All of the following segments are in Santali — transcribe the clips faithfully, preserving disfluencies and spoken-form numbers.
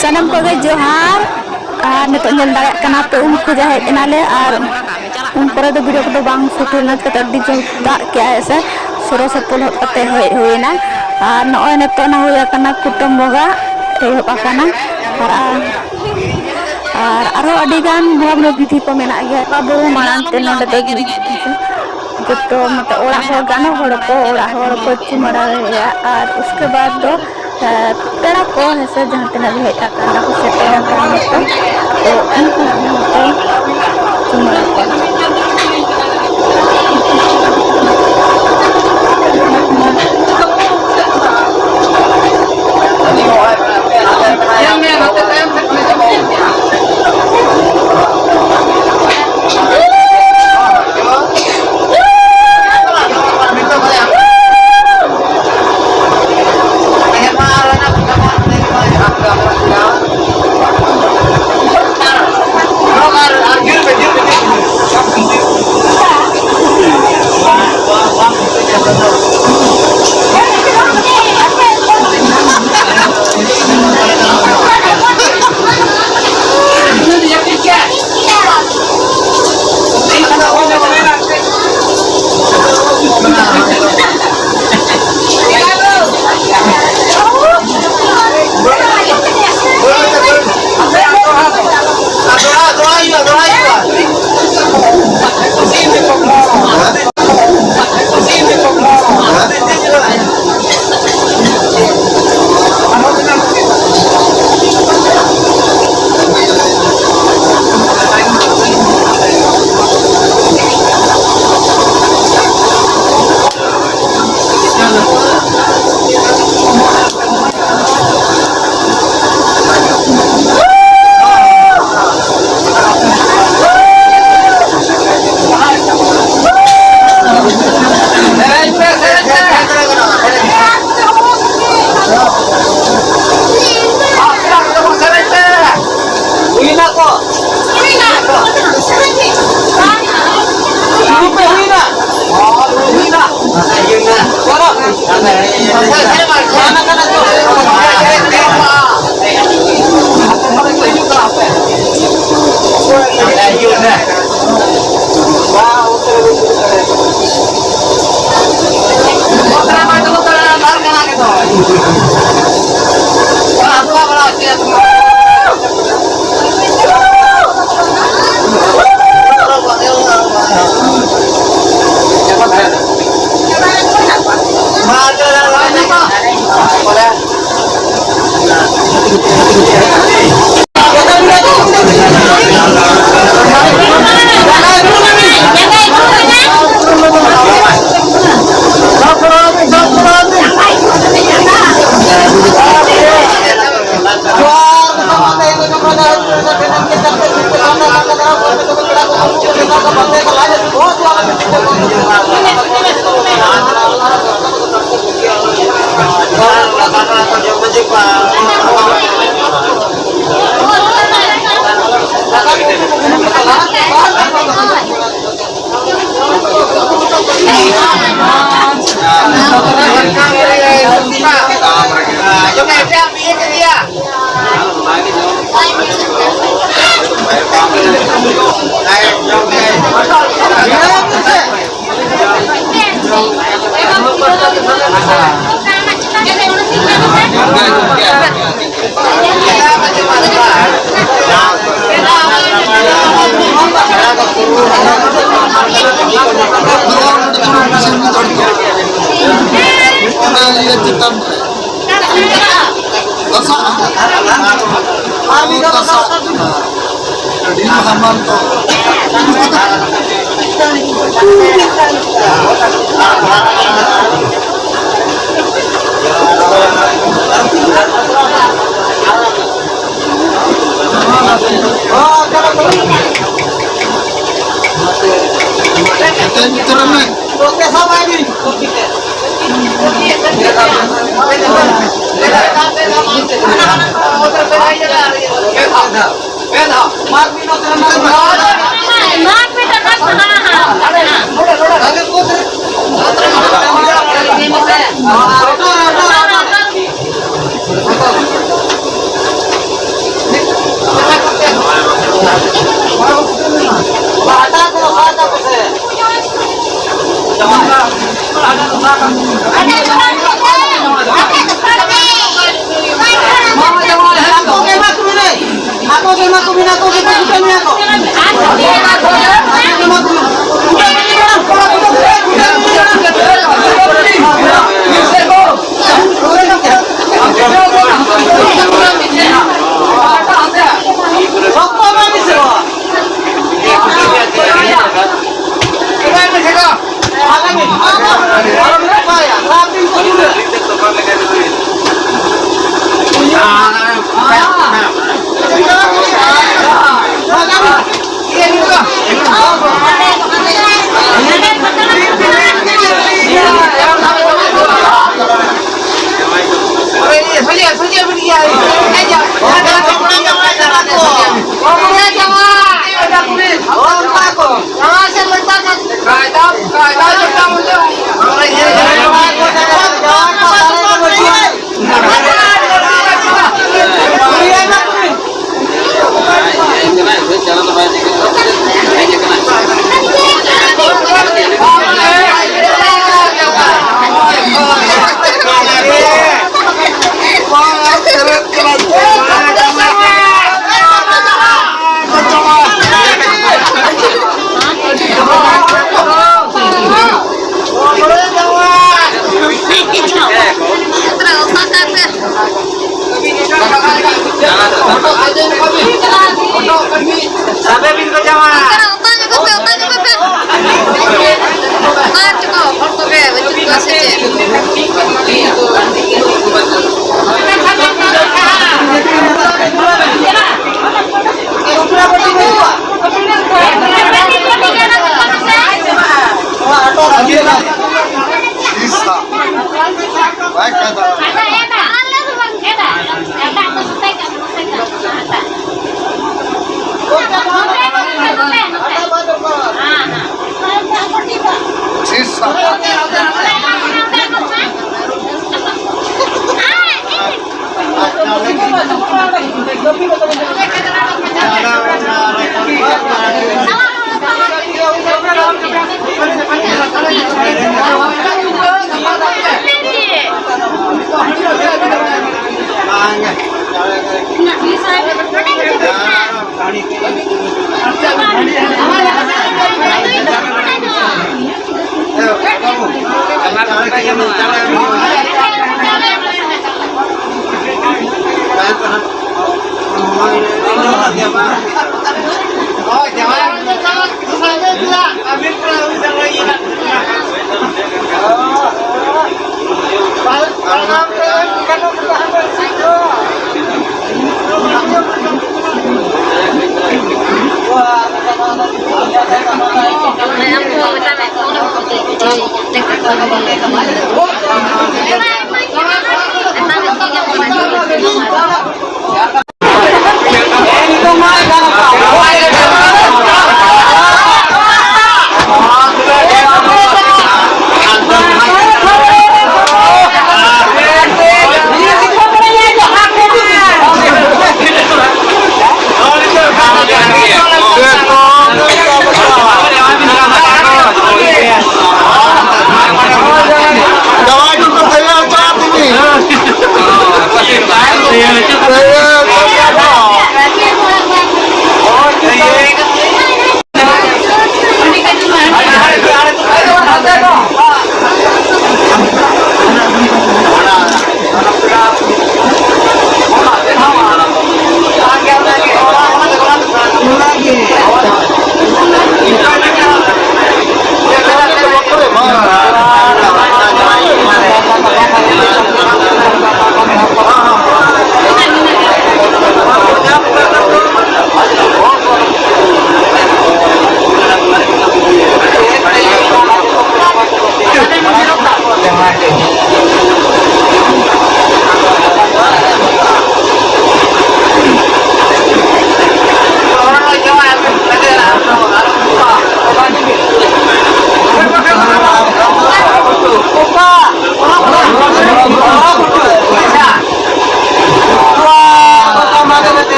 ᱥᱟᱱᱟᱢ ᱠᱚᱜᱮ ᱡᱚᱦᱟᱨ᱾ ᱟᱨ ᱱᱤᱛᱚᱜ ᱧᱮᱞ ᱫᱟᱲᱮᱭᱟᱜ ᱠᱟᱱᱟ ᱯᱮ, ᱩᱢ ᱠᱷᱚᱡᱟ ᱦᱮᱡ ᱮᱱᱟᱞᱮ᱾ ᱟᱨ ᱩᱱ ᱯᱚᱨᱮ ᱫᱚ ᱵᱷᱤᱰᱤᱭᱳ ᱠᱚᱫᱚ ᱵᱟᱝ ᱥᱩᱴ ᱦᱩᱭ ᱞᱮᱱᱟ, ᱪᱤᱠᱟᱹᱛᱮ ᱟᱹᱰᱤ ᱡᱳᱨ ᱫᱟᱜ ᱠᱮᱜᱼᱟᱭ ᱥᱮ, ᱥᱚᱨᱚ ᱥᱚᱯᱚ ᱞᱚᱦᱚᱫ ᱠᱟᱛᱮ ᱦᱮᱡ ᱦᱩᱭ ᱮᱱᱟ᱾ ᱟᱨ ᱱᱚᱜᱼᱚᱭ ᱱᱤᱛᱚᱜ ᱱᱟ ᱦᱩᱭ ᱟᱠᱟᱱᱟ ᱠᱩᱴᱟᱹᱢ ᱵᱚᱸᱜᱟ, ᱮᱦᱚᱵ ᱟᱠᱟᱱᱟ᱾ ᱟᱨ, ᱟᱨ ᱟᱨᱦᱚᱸ ᱟᱹᱰᱤ ᱜᱟᱱ ᱵᱚᱸᱜᱟ ᱵᱩᱨᱩ ᱵᱤᱫᱷᱤ ᱠᱚ ᱢᱮᱱᱟᱜ ᱜᱮᱭᱟ᱾ ᱵᱚᱸᱜᱟ ᱵᱩᱨᱩ ᱢᱟᱲᱟᱝ ᱛᱮ ᱱᱚᱰᱮ ᱫᱚ ᱡᱚᱛᱚ ᱢᱚᱛᱞᱚᱵ ᱚᱲᱟᱜ ᱦᱚᱲ, ᱜᱟᱱᱚ ᱦᱚᱲ ᱠᱚ, ᱚᱲᱟᱜ ᱦᱚᱲ ᱠᱚ ᱪᱩᱢᱟᱹᱲᱟᱭᱟ᱾ ᱟᱨ ᱩᱥᱠᱮ ᱵᱟᱫ ᱫᱚ ᱯᱮᱲᱟ ᱠᱚ ᱦᱮᱸᱥᱮ, ᱡᱟᱦᱟᱸ ᱛᱤᱱᱟᱹᱜ ᱜᱮ ᱦᱮᱡ ᱟᱠᱟᱱᱟ ᱠᱚ, ᱥᱮᱴᱮᱨ ᱟᱠᱟᱱᱟ ᱠᱚ, ᱛᱚ ᱩᱱᱠᱩ ᱠᱚᱦᱚᱸ ᱠᱚ ᱪᱩᱢᱟᱹᱲᱟ ᱠᱚᱣᱟ᱾ ᱤᱭᱟᱹ ᱪᱮᱛᱟᱱ ᱨᱮ᱾ ᱫᱟᱥᱟ᱾ ᱟᱨ ᱢᱤᱫ ᱫᱟᱥᱟ᱾ ᱟᱹᱰᱤ ᱦᱟᱢᱟᱞ ᱫᱚ᱾ ᱮᱴᱮᱫ ᱩᱛᱟᱹᱨ ᱢᱮ᱾ ᱥᱟᱵᱮ ᱵᱤᱱ ᱠᱚ ᱡᱟᱶᱟᱭ᱾ ᱚᱠᱟ ᱨᱮ ᱚᱠᱟ ᱧᱚᱜᱚᱜ ᱯᱮ, ᱚᱠᱟ ᱧᱚᱜᱚᱜ ᱯᱮ᱾ ᱚᱠᱟ ᱨᱮᱪᱚ ᱠᱚ ᱦᱚᱲ ᱠᱚᱜᱮ ᱵᱟᱹᱪᱩᱜ ᱠᱚᱣᱟ ᱥᱮ ᱪᱮᱫ? ᱵᱟᱭ ᱠᱷᱟᱭᱫᱟ᱾ ᱥᱤᱨᱥᱟ᱾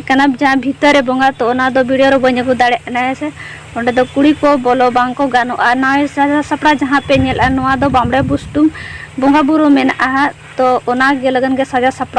ᱠᱟᱱᱟ ᱡᱟᱦᱟᱸ ᱵᱷᱤᱛᱟᱹᱨ ᱨᱮ ᱵᱚᱸᱜᱟ, ᱛᱚ ᱚᱱᱟ ᱫᱚ ᱵᱷᱤᱰᱤᱭᱳ ᱨᱮ ᱵᱟᱹᱧ ᱟᱹᱜᱩ ᱫᱟᱲᱮᱭᱟᱜ ᱠᱟᱱᱟ, ᱦᱮᱸ ᱥᱮ᱾ ᱚᱸᱰᱮ ᱫᱚ ᱠᱩᱲᱤ ᱠᱚ ᱵᱚᱞᱚ ᱵᱟᱝ ᱠᱚ ᱜᱟᱱᱚᱜᱼᱟ᱾ ᱱᱚᱣᱟ ᱥᱟᱡᱟᱣ ᱥᱟᱯᱲᱟᱣ ᱡᱟᱦᱟᱸ ᱯᱮ ᱧᱮᱞᱮᱫᱼᱟ, ᱱᱚᱣᱟ ᱫᱚ ᱵᱟᱢᱲᱮ ᱵᱩᱥᱴᱩᱢ ᱵᱚᱸᱜᱟ ᱵᱩᱨᱩ ᱢᱮᱱᱟᱜᱼᱟ ᱦᱟᱸᱜ, ᱛᱚ ᱚᱱᱟ ᱜᱮ ᱞᱟᱹᱜᱤᱫ ᱜᱮ ᱥᱟᱡᱟᱣ ᱥᱟᱯᱲᱟᱣ